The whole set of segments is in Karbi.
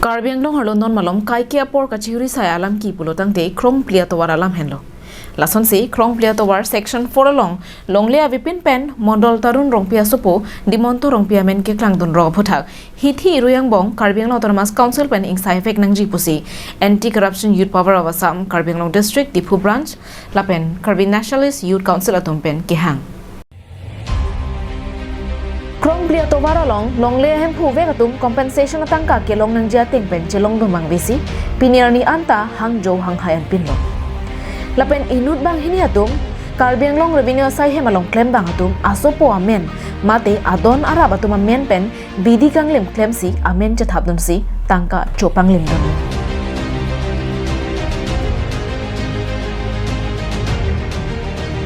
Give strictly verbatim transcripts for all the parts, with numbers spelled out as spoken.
Karbi Anglong arlo non malom kaike apor kachihuri sai alam ke pulo tangte Krongpli atovar alam henlo. Lasonsi Krongpli atovar section four along longle avepin pen Mondol Tarun Rongpi asopo Dimanta Rongpi amen keklangdun rok aphuthak hithi irui angbong Karbi Anglong Autonomous Council pen ingsaivek nangji pusi Anti Corruption Youth Power of Assam Karbi Anglong District Diphu Branch lapen Karbi Nationalist Youth Council atum pen kehang. Krongpli atovar along longle ahemphu vek atum compensation atangka kelong nangji ateng pen chelongdun abang besi pini arni anta hangjo hanghai anpinlo. Lapen inut banghini atum Karbi Anglong Revenue asai hem along klembang atum asopo amen mate adon arap atum amen pen bidi kanglim klemsi amen chethapdunsi tangka chopanglimdun.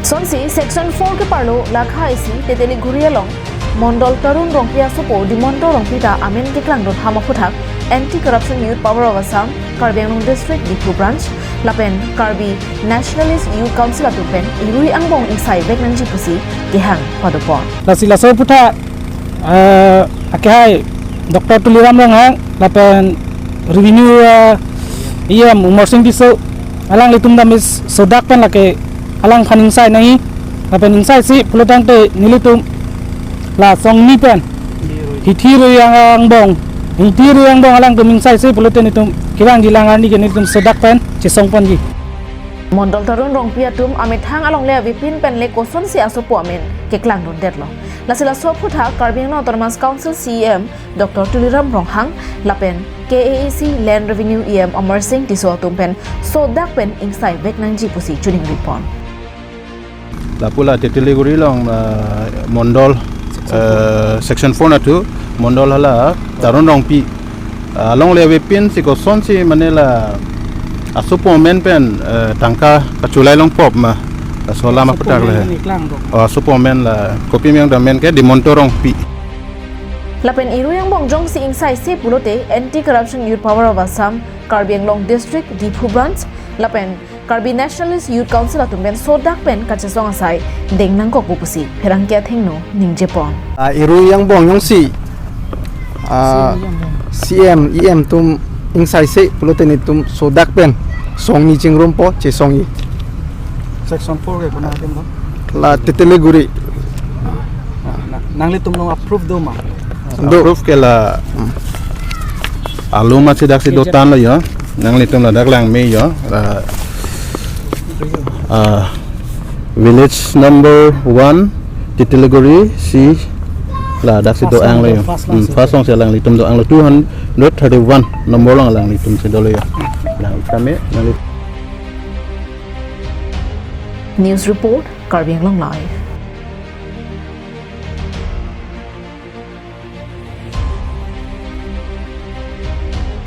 Sonsi section four keparlo lakha isi Tetiliguri along Mondol Tarun Rongpi asopo Dimanta Rongpi ta amen keklangdun ham aphuthak Anti Corruption Youth Power of Assam Karbi Anglong District Diphu Branch lapen Karbi Nationalist Youth Council atum pen irui angbong ingsaivek nangji pusi kehang padopon. Lasi laso aphuthak, eh, akehai Doctor Tuliram Ronghang lapen Revenue, eh, E M Umar Singh Tisso alanglitum dam is sodak pen lake alangphan ingsai nangji lapen ingsaisi pulo tangte nelitum la songni pen hithi irui angbong, hithi irui angbong alangtum ingsaisi pulote nelitum kevangji lang arni ke nelitum sodak pen chesongponji. Mondol Tarun Rongpi atum amethang alongle avepin pen le kosonsi asopo amen keklangdundetlo. Lasi laso aphuthak Karbi Anglong Autonomous Council C E M Doctor Tuliram Ronghang lapen K A A C Land Revenue E M Amar Singh Tisso atum pen sodak pen ingsaivek nangji pusi choningri pon. Lapu la Tetiliguri along, ah, Mondol, eh, section four nathu Mondol hala Tarun Rongpi, ah, alongle avepin si kosonsi mane la asopo amen pen, eh, tangka kacholai longpop ma, laso alam aphuthak le. Asopo amen keklangdun. Oh, asopo amen la kopi miyang dam amen ke Dimanta Rongpi. Lapen irui angbong jongsi ingsaisi pulote Anti Corruption Youth Power of Assam Karbi Anglong District Diphu Branch lapen Karbi Nationalist Youth Council atum pen sodak pen kachesong asai deng nangkokpo pusi pherangke athengno ningjepon. Ah, irui angbong jongsi, ah, C M, E M atum ingsaisi pulote nelitum sodak pen songni chingrumpo, chesongji. Section four ke konat adim lo? La Tetiliguri. Na, nanglitum along approve do ma? Do. Approve ke la, hmm, along ma si daksi dotan lo yo. Nanglitum ladak langme yo. La, ah, village number one, Tetiliguri si la daksi do-ang lo yo. First lang, hmm, first lang si alanglitum do-ang lo, two hundred thirty-one number along alanglitum si dolo yo. Lang kami, nangli- News report, Karbi Anglong Live.